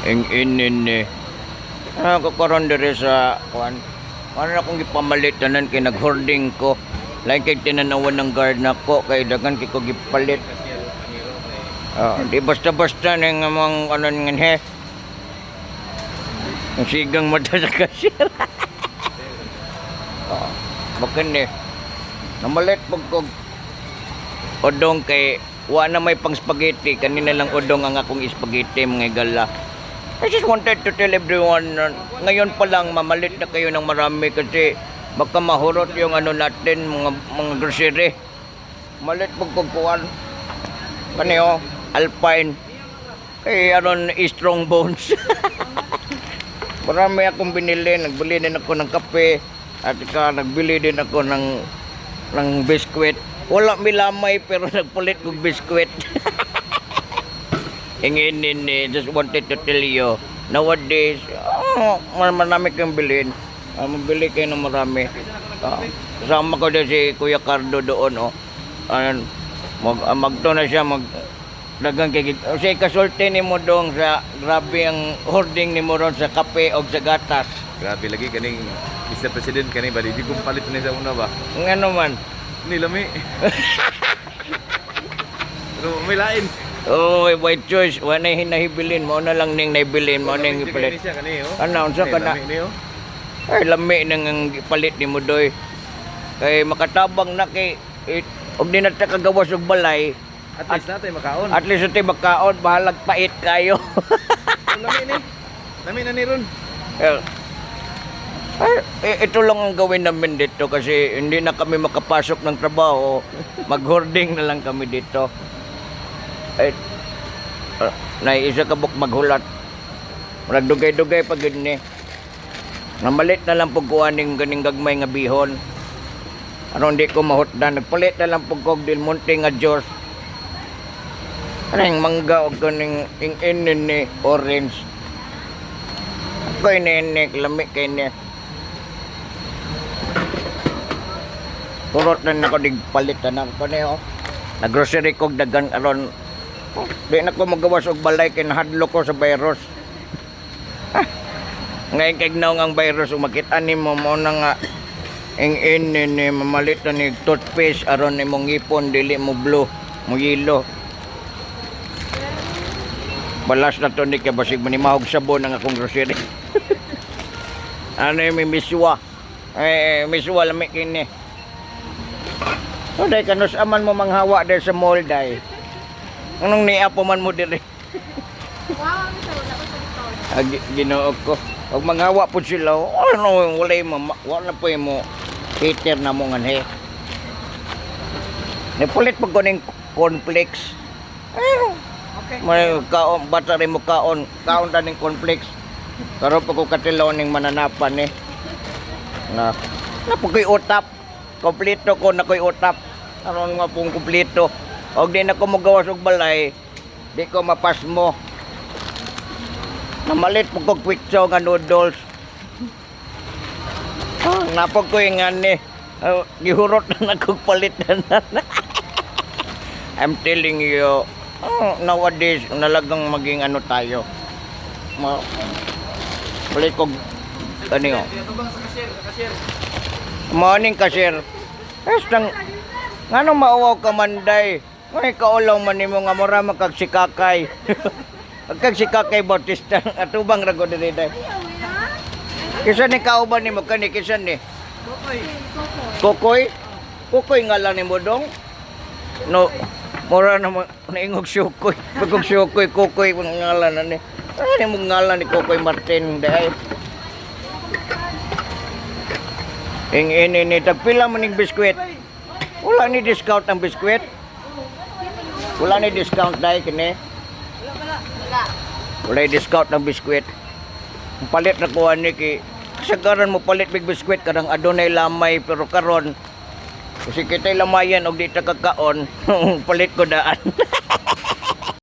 Ing inin ni. Ah, ko karon diri sa kuan. Ano na akong gipamalit tanan kay nag-hoarding ko. Lain kay tinanawan ng guard nako kay daghan kay ko gipalit. Ah, di basta-basta ning among ano nga he. Ang sigang mata sa cashier. Ah, bakin ni. Namalit pag ko odong kay wa na may pang spaghetti. Kanina lang odong ang akong spaghetti, mga gala. I just wanted to tell everyone, ngayon pa lang mamalit na kayo ng marami kasi baka mahurot yung ano natin, mga grocery. Malit pagkukuan. Kaniyo, Alpine. Kay aron strong bones. Marami akong binili. Nagbili din ako ng kape. At saka nagbili din ako ng biskwit. Wala milamay pero nagpalit kong biskwit. Inginin ni, just wanted to tell you, nowadays, oh, marami kayong bilhin. Ah, mabili kayo ng marami. Ah, kasama ko din si Kuya Cardo doon, oh. Ayan, magto na siya, dagang kay o siya kasulti ni mo dong sa grabe ang hoarding ni mo ron sa kape o sa gatas. Grabe lagi kaning Mr. President kaning ba di ko palit ni sa una ba. Ngano man? Ni lami. Pero may lain. Oh, may white choice. Wala na hinahibilin. Mo na lang ning naibilin. Mo na ning Lami ipalit. ni siya kani oh. Ano, unsa Ni, ka na? lami ni, oh. Ay, lami nang ang palit ni mo doy. Kay makatabang na kay og di na ta kagawas og balay, At least natay makaon. at least ito makaon, bahalag pait kayo. Pero lami ni. Lami na ni ron. Eh, ay, eh, ito lang ang gawin namin dito kasi hindi na kami makapasok ng trabaho. Mag-hoarding na lang kami dito. Ay, naiisa ka buk maghulat. Murag dugay-dugay pag yun ni. Namalit na lang pagkuha ning ganing gagmay nga bihon. Aron di ko mahutdan. Nagpalit na lang pag Del Monte nga Diyos. Anong mangga o ganing ing ni orange. Ako iniinik, lami kay ni. Turot na nako dig palit na ko ni oh. Naggrocery kog dagan aron di na ko magawas og balay kay nahadlok ko sa virus. Ah, ngayon kay gnaw ang virus ug makita nimo mo na nga ing ini ni mamalit na ni toothpaste aron imong ngipon dili mo blue mo yellow. Balas na to ni kay basig manimahog sabon ang akong grocery. Ano yung may miswa? Eh, miswa lami kini. O day kanus aman mo manghawa dahil sa mall day. Anong niapo man mo diri? Wow, ang sa wala ko sa likod. Ah, Ginoo ko. Pag manghawa po sila, ano wala mo, wala po mo hater na mo nganhe. Nipulit pag ko ning cornflakes. Ay, Okay. may kaon, bata rin mo kaon, kaon ta ning cornflakes. Karon pag ko katilaw ning mananapan eh. Na, napukoy utap. Kompleto ko na ko'y utap. Aron nga pong kompleto. Og di na ko magawas og balay, di ko mapasmo. Namalit po ko quick chow nga noodles. Ah, napag ko yung ani. Ah, gihurot na nagkugpalit na na. I'm telling you, oh, nowadays, nalagang maging ano tayo. Balik ko, ano yun? Tubang sa cashier, sa cashier. Morning, cashier. Es nang, ngano mauwaw ka man, day? Ngay kaulaw man nimo nga mura man kag si Kakay. Kag si Kakay Bautista, atubang ra ko diri, day. Ayaw ya. Kisa ni kauban nimo kani kisa ni? Kokoy. Kokoy. Kokoy? Kokoy nga lang nimo dong. No, mura na mo naingog sukoy. Bagong sukoy, Kokoy ang ngalan na ni. Ano ni mong ngalan ni Kokoy Martin day? Ing ini ni tagpila man ning biskwit. Wala ni discount ang biskwit. Wala ni discount dai kini. Wala. Wala discount ng biskwit. Ang palit na kuha ni kay kasagaran mo palit big biskwit kanang adunay lamay pero karon kasi kita'y lamayan og di ta kakaon, palit ko daan.